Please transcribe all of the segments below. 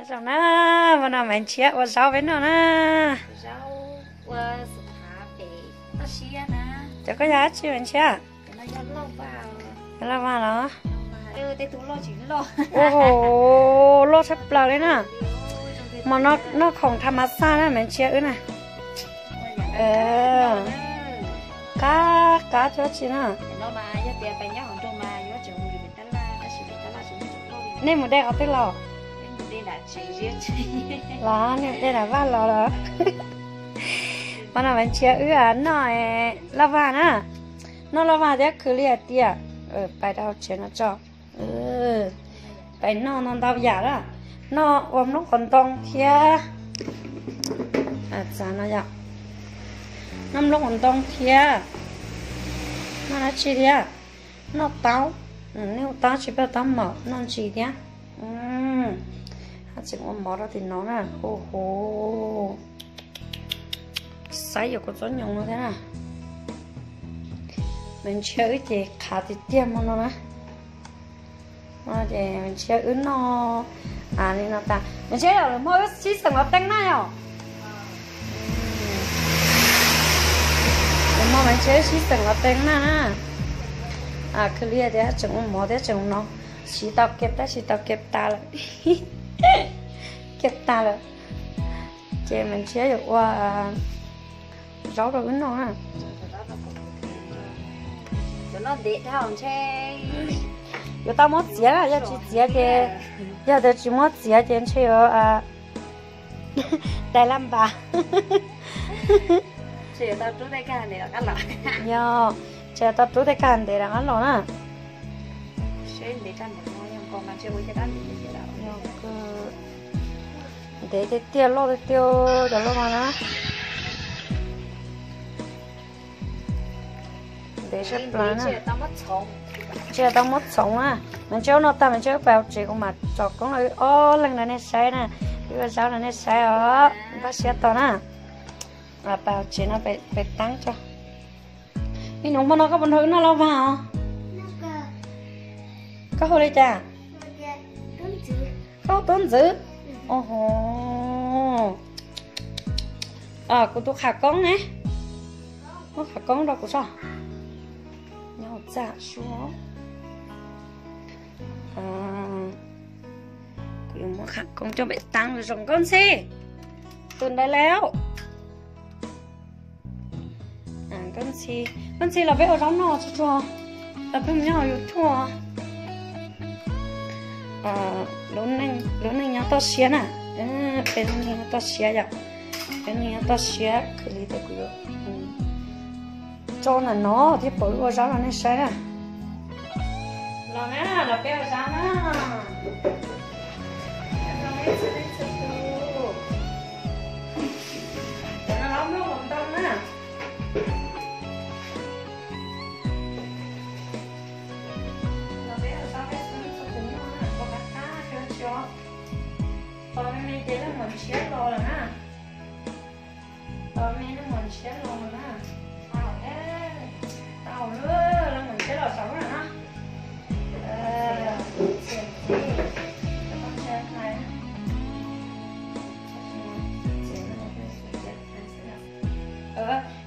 Zoo na, ua no Maiv Ntshiab ua zaub peb noj na. Cov koj yog dab tsi Maiv Ntshiab? Loj vag los? Ua hauv loj tshaj plaws li na. Mas noj khoom tha mas xaj na Maiv Ntshiab wb na. Qab qab tsob tsi na. Nej mus de qhov twg los? Los nej mus de nram vaj los los. Mas no Maiv Ntshiab wb noj loj vag na. Noj loj vag thiab khwv li hais tias pais rau hauv tsev no tso. Pais noj ntau ntau yam na. Noj ua nplooj qos ntoo thiab. Txav no yom. Noj nplooj qos ntoo thiab. Noj dab tsi thiab? Noj taub. Nej hu taub tsi, peb hu taub maum, noj ntsis thiab. Hab tseem ua mov rau tim no na. Ua hu, saib yuav kuv txob nyoos no thiab na. Maiv Ntshiab wb ces qhav tiag tiag hmo no na. Ces Maiv Ntshiab wb noj li no tas, Maiv Ntshiab yog lwm hmo wb sib xeem los teeb na yom. Lwm hmo Maiv Ntshiab wb sib xeem los teeb na. Khwv li tias tseem ua mov thiab tseem no, siv tau kiag tab sis tau kiag tas lawm. Kiag tas lawm. Ces Maiv Ntshiab yuav ua zaub rau wb noj na. Yuav tau muab txiav na, yog tsis txiav ces, yog tias tsis muab txiav ces ntshe yuav dais laj npas. Yog, ntshe yuav tau rub tej kab ntev rov qab los na. Ntev tiag tiag, loj tiag tiag cov loj no na. Ntev sab plaws na. Ntshe tau muab txhoov na. Mas ntshe ub no tag mas ntshe wb pais hauv tsev kuv mam tso koob rau wb ob leeg rau nej saib na. Wb ua zaub rau nej saib os, npaj siab tos na. Pais hauv tsev no pem taab tso. Me nus, hmo no koj puas nrog wb noj loj vag os? Koj hu li cas? Koj hu Tub Ntxwv. Kuv tus qham koob ne, muab qham koob rau kuv tso. Nyob hauv txaj su. Kuv yuav muab qham koob coj pem taab zoo. Nkauj Ntxhi, tus ntawd lawm. Nkauj Ntxhi, Nkauj Ntxhi los peb ua zaub noj tsuag tsuag, los peb mus nyob hauv YouTube. Lub neej nyob toj siab na, peb lub neej nyob toj siab yom, peb neej nyob toj siab khwv li tias kuv yuav tso ntawm no thiab pom wb ua zaub rau nej saib na. Los na, los peb ua zaub na. Cov no zaub nplooj qos ntoo na. Los peb ua zaub peb txhua tus noj na, pom qab qab kawg tsis os. Tos me me ces leej muam Ntshiab los lawm na. Tos me leej muam Ntshiab los lawm na. Tau lawm, leej muam Ntshiab los zaum lawm na.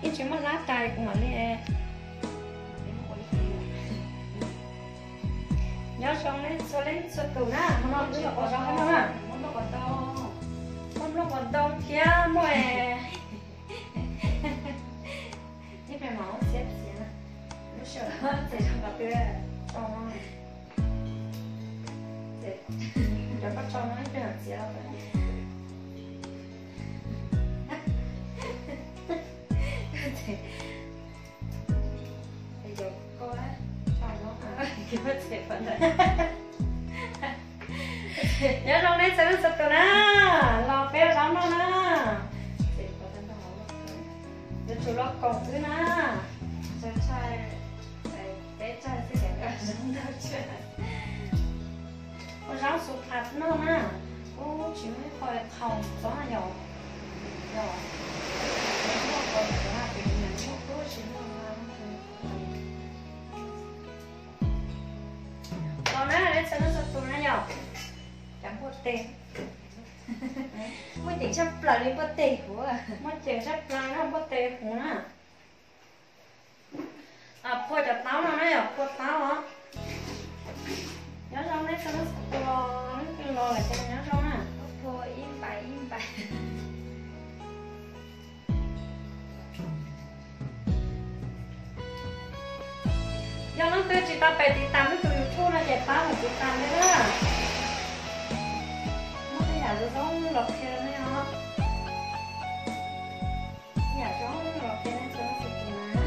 Yeej tsis muaj hlab tais kuv mam li. Nyob zoo nej txhua leej txhua tus na, hmo no wb los ua zaub no na. Muaj nplooj qos ntoo thiab muaj, ib pliag mam muab txiav txiav na. Lub sij hawm txiav zoo qhov twg tso no. Cov koj tso no ib pliag mam txiav los. Nyob zoo nej txhua leej txhua tus na, los peb ua zaub noj na. Yuav tsum los koom wb na. Ua zaub xu phas noj na. Ub, tsis muaj ib qho qhaus txob na yom. Los na, nej txhua leej txhua tus na yom. Cov npua tes. Muaj ceem tshaj plaws li npuaj teg huv. Muaj ceem tshaj plaws na npuaj teg huv na. Phua cov taub no na yom, phua taub os. Nyob zoo nej txhua leej txhua tus, leej twg los lawm ces nyob zoo na. Phua ib npais ib npais. Yog leej twg tsis tau pem tiv tas wb tus YouTube no ces pab mus tiv tas thiab na. Muaj tej yam zoo zoo los qhia nej os. Tej yam zoo los qhia nej txhua leej txhua tus na.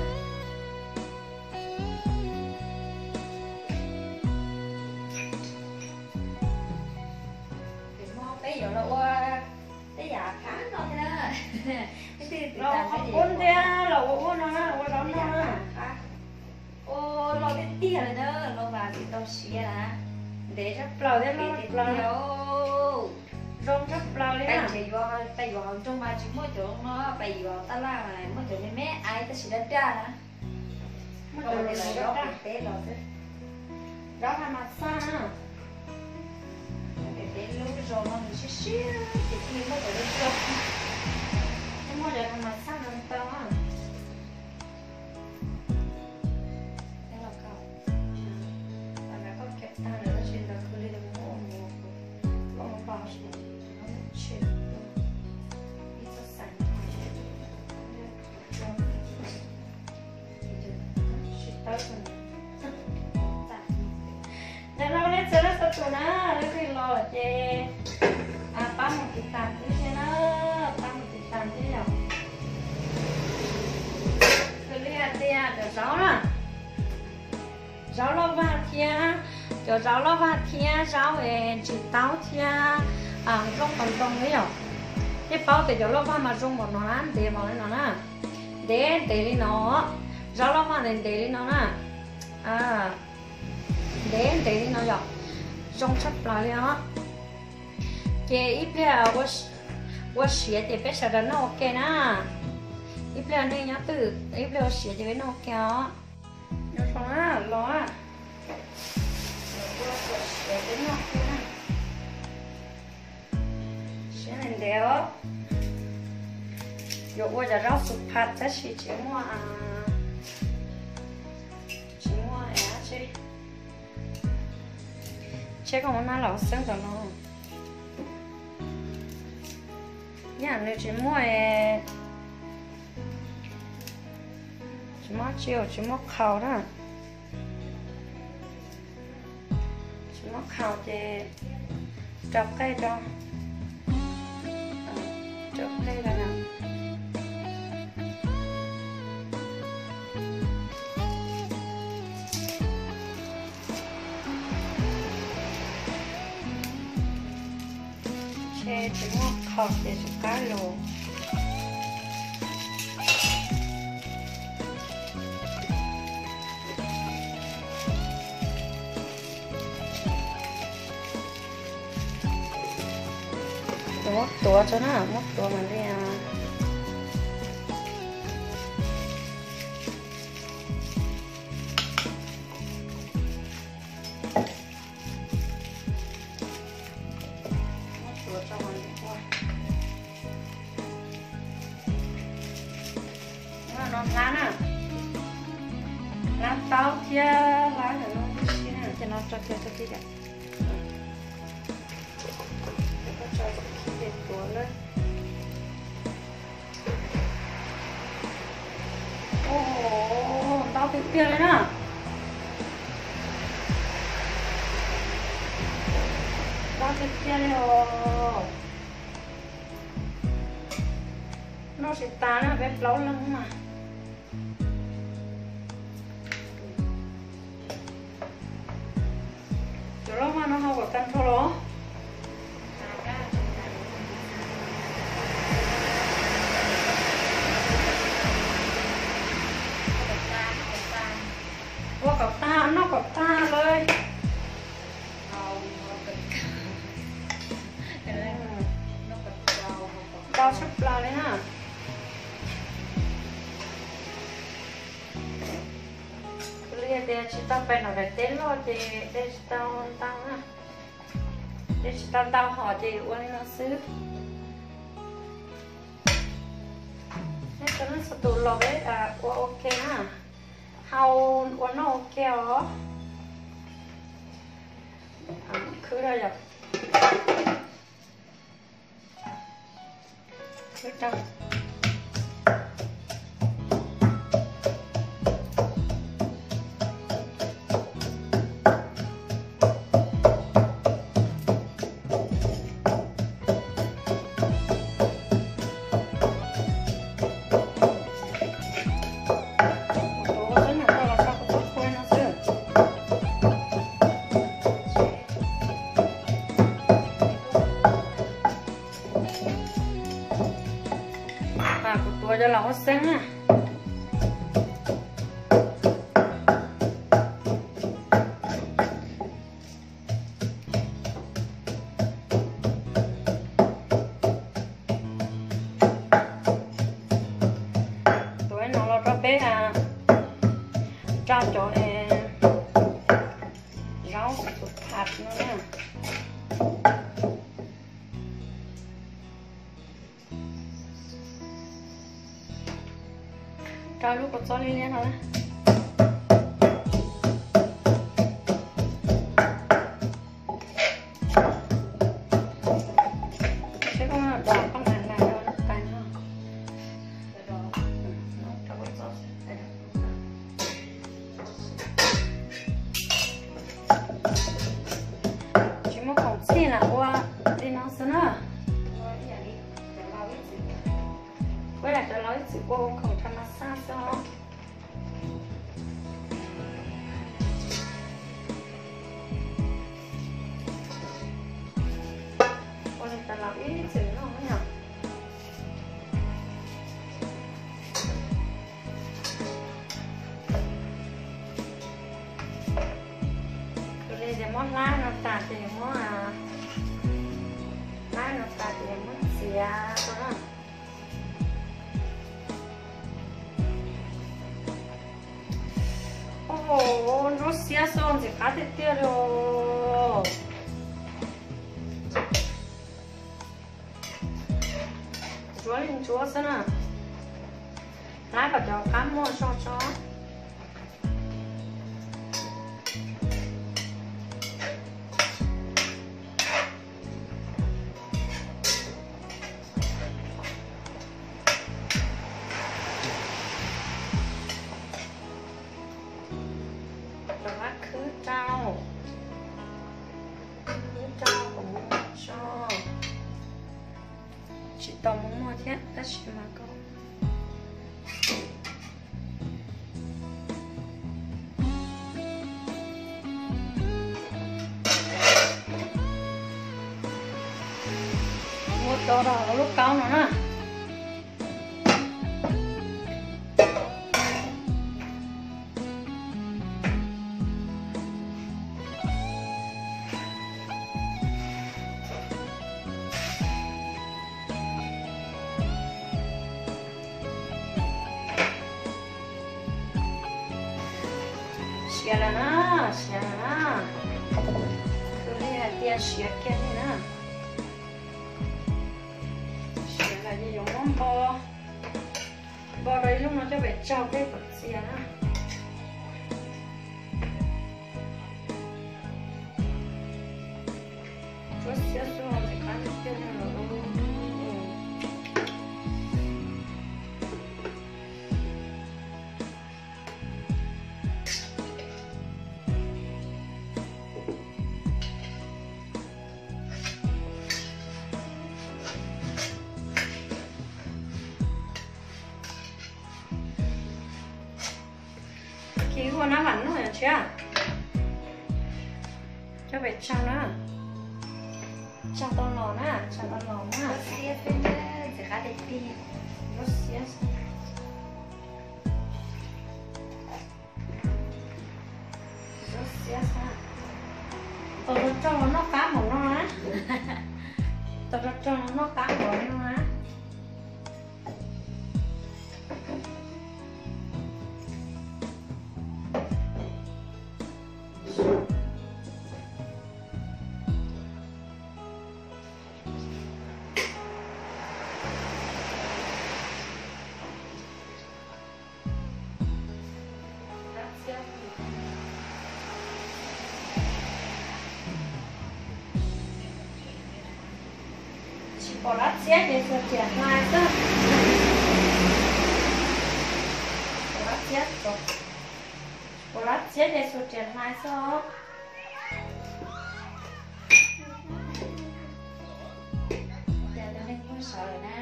Peb yuav los ua tej yam phab no thiab na. Los ua qhov qub thiab los ua ua no na, ua zaub noj na. Ua loj tiag tiag li na, loj vas tsis tau siav na. Ntev tshaj plaws thiab loj tshaj plaws. Zoo tshaj plaws li na. Peb yuav hauv nroog mas tsis muaj cov no, peb yuav taj laj mas muaj cov me me aiv tab sis daj daj na. Muaj cov me me daj daj. Zaub ha mas xaj na. Peb lub zos no nws siab siab ces thiaj li muaj cov daj daj. Thiaj muaj cov ha mas xaj no tau na. Ntawm no nej txhua leej txhua tus na, leej twg los lawm ces pab mus tiv tas thiab na, pab mus tiv tas thiab yom. Xws li hais tias cov zaub na, zaub loj vag thiab, cov zaub loj vag thiab zaub ntsis taub thiab nplooj qos ntoo na yom. Nej paub tias cov loj vag mas zoo npaum no na, ntev npaum li no na, ntev ntev li no, zaub loj vag ntev ntev li no na, ntev ntev li no yom, zoo tshaj plaws li os. Ces ib pliag ua siav ces peb sawv daws noj ua ke na. Ib pliag nej nyob twj, ib pliag ua siav ces peb noj ua ke os. Nyob zoo na, los na. Ua siav peb noj ua ke na. Siav ntev ntev os. Yuav ua cov zaub xus phaj tab sis tsis muaj, tsis muaj dab tsi. Tsheb koj muab nab los xeeb tom no. Yam nws tsis muaj, tsis muaj tsi, tsis muaj qhaus na. Tsis muaj qhaus ces rau qej rau, rau qej rau na. Tsheb tsis muaj qhaus ces tsis qab los. Muab tuav tso na, muab tuav mas li. Muab tuav tso mas li ua. No hlab na, hlab taub thiab hlab ntawm no tib si na. Ces no tso kiag tso kiag. Koj tso kiag tuav lawm. Ntau tiag tiag li na. Ntau tiag tiag li os. Noj tsis tas na peb plaub leeg mas. Cov loj vag no ho kom tag nrho los? Ua kom tag, noj kom tag lawm. Ntau tshaj plaws li na. Li tias tsis tau pem nram daim teb loj ces dej tsis tau ntau na. Dej tsis tau ntau hos ces ua li no xwb. Txhua tus los peb ua ua ke na, hau ua noj ua ke os. Khwb rau yom. Khwb rau. Kuv tuav cov nyuam rau los rau kuv txhob khuav no xwb. Kuv tuav cov los ua xeeb na. Tuav no los rau peb rau cov zaub tus phaj no na. Rau lub kua txob liab liab no na. Seb koj do koj nag nag rau lub tais no. Tsis muaj khoom txhij lam ua li no xwb na. Peb lam cov laus ib txwm ua khoom tha ma xaj xwb os. Ua li cov laus ib txwm noj yom. Tus li ces muab hlab no tas ces muab, hlab no tas ces muab txiav rau na. Ua, ntsuab xiab xwb ntxim qab tiag tiag li os. Ntsuab li ntsuab xwb na. Hlab kom cov qab muag zog tso. Rov qab khwb rau, khwb rau kom muag tso. Tsis tau muag muag thiab tab sis mas koj muab tso rau hauv lub kaub no na. Siav lawm na, siav lawm na. Tus li hais tias siav kiag li na. Siav lawm ces yuav muab npo, npo rau ib lub no coj pem tsaug peb kom txias na. Ntsuab xiab xwb ntxim qab tiag tiag li lawm. Kis ua nab vam noj yom tshiab. Coj pem tsaug na. Tsaug tau los na, tsaug tau los na. Ntxim qab tiag tiag. Ntsuab xiab. Ntsuab xiab xwb. Tau rau rog los noj qab npaum no na. Tau rau rog los noj qab npaum no na. Pom dab txiab ces tsuas riam hlais xwb. Pom dab txiab, pom dab txiab ces tsuas riam hlais xwb os. Cas tus neeg muaj sawv lawm na.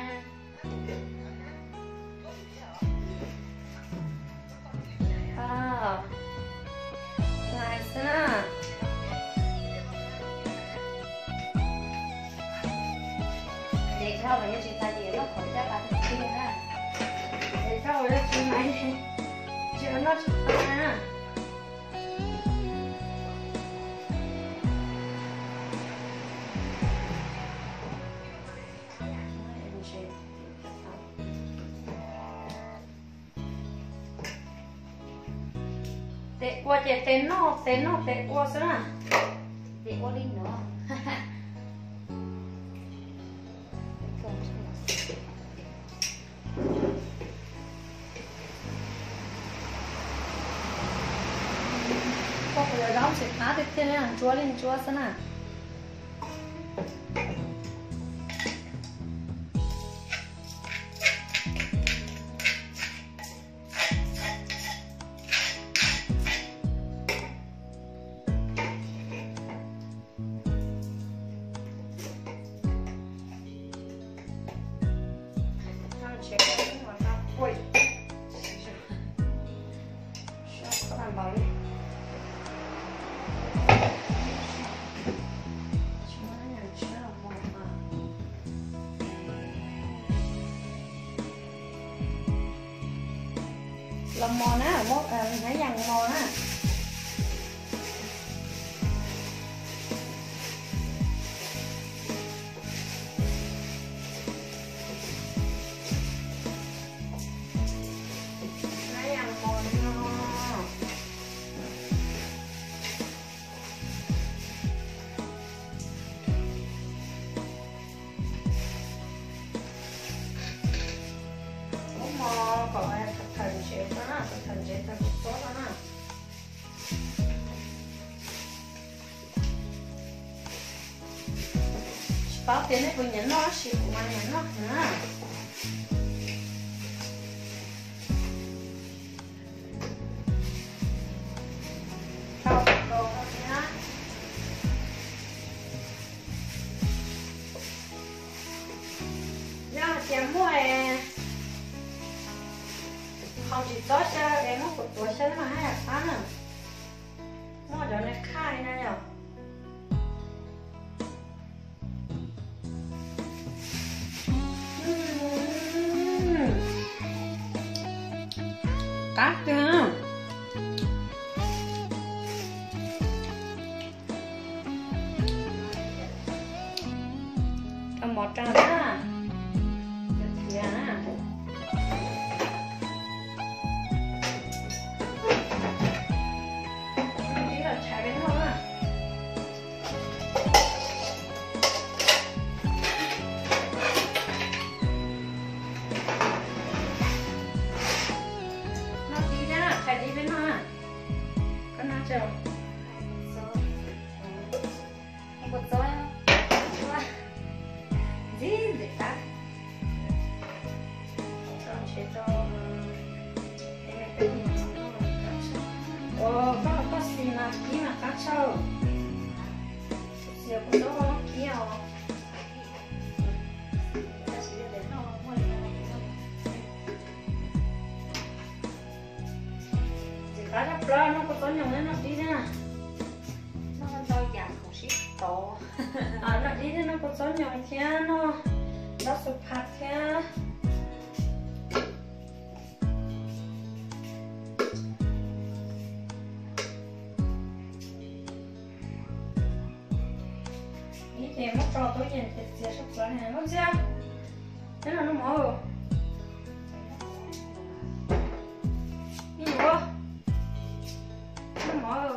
Hlais xwb na. Ces dhau los yog tsis tas ces noj qhauv caj pas tiag tiag na. Ces dhau los yog tsis mas tsis noj tsis tau na. Tes ua ces tes noj, tes noj tes ua xwb na. Tes ua li no. Koj kuv yuav zaub ntxim qab tiag tiag li, ntsuab li ntsuab xwb na. Los mos na, muab hnav yas mos na. Hnav yas mos no. Muab mos kom thawm ntsev tau na, thawm ntsev tau kua txob tau na. Tsis paub tias nej puas nyiam noj, tab sis kuv mas nyiam noj heev na. Tau, tau thiab. Yog hais tias muaj qhov tsis txob xyaw es muab kuv tuav xyaw mas haj yam qab na. Muaj cov niag khaj na yom. Qab kawg. Rau mov rau na. Khiav na. Ib los tshais peb noj na. Noj tib thiab, tshais tib peb noj na. Koj noj tso. Kua txob ntxim ntxim qab. Ua koj, koj xis mas kib mas qab tshaj. Xis kua txob kib os. Ntxim qab tshaj plaws, noj kua txob nyoos thiab noj dib thiab. Noj ntau yam khoom sib tov. Noj dib thiab noj kua txob nyoos thiab noj ntaub xu phas thiab. Ib ces muab tso tub yees ces txiav sab plaws ne, Nuj Ntxia. Neb los noj mov. Ib yuav noj mov.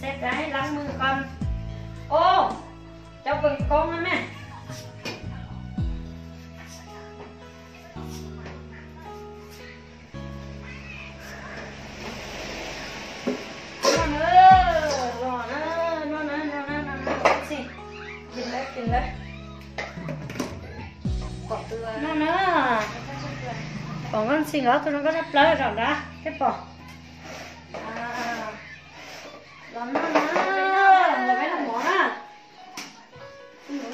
Xav rau lab mws ko. Au, cov kws koob na me. Noj na, los na, noj Txhij nkawd tus zoo nkauj tshaj plaws zaum nrad peb pom. Los noj na, los peb noj mov na.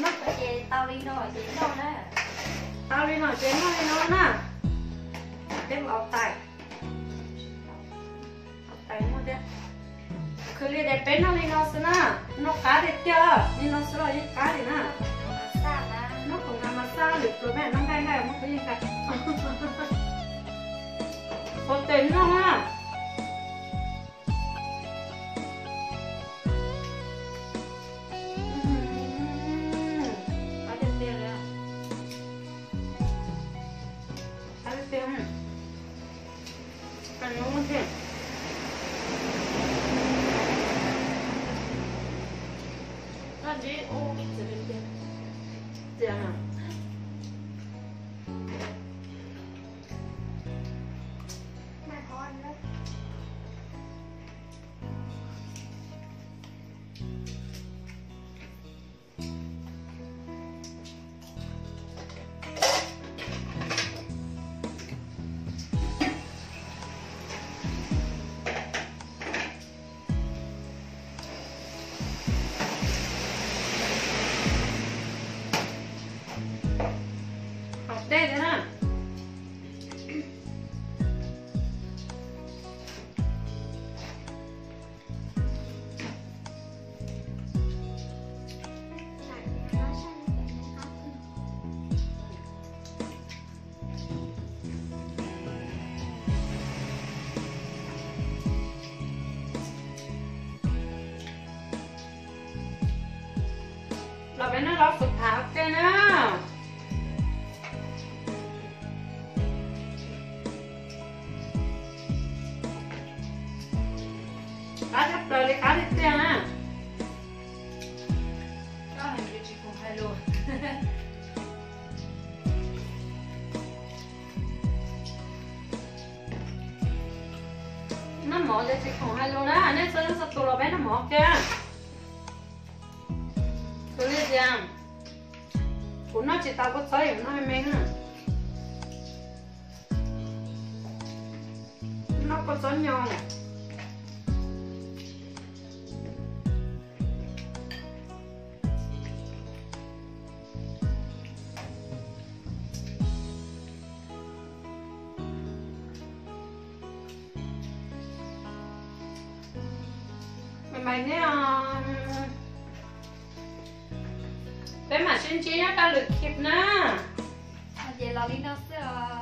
Noj ces tau li no ces noj na. Tau li no ces noj li no na. Peb mus ua tais. Tais muaj thiab. Khwv li tias peb noj li no xwb na, noj qab tiag tiag, li no xwb los yeej qab li na. Noj khoom nas mas xaj lwm tus peb noj nqaij nqaij muab peb yeej nqaij. Ua tes noj na. Qab tiag tiag li. Qab tiag tiag. Haus dej thiab na. Los peb noj los xub thav ua ke na. Qab tshaj plaws li, qab tiag tiag na. Koj hais tsis khoom hais lus. Noj mov ces tsis khoom hais lus na, nej txhua leej txhua tus los peb noj mov kiag. Xws li tias kuv noj tsis tau kua txob, yus noj me me na. Noj kua txob nyoos. Me me ne, peb mam sib ntsib nyob rau lwm clip na. Ces los li no xwb os.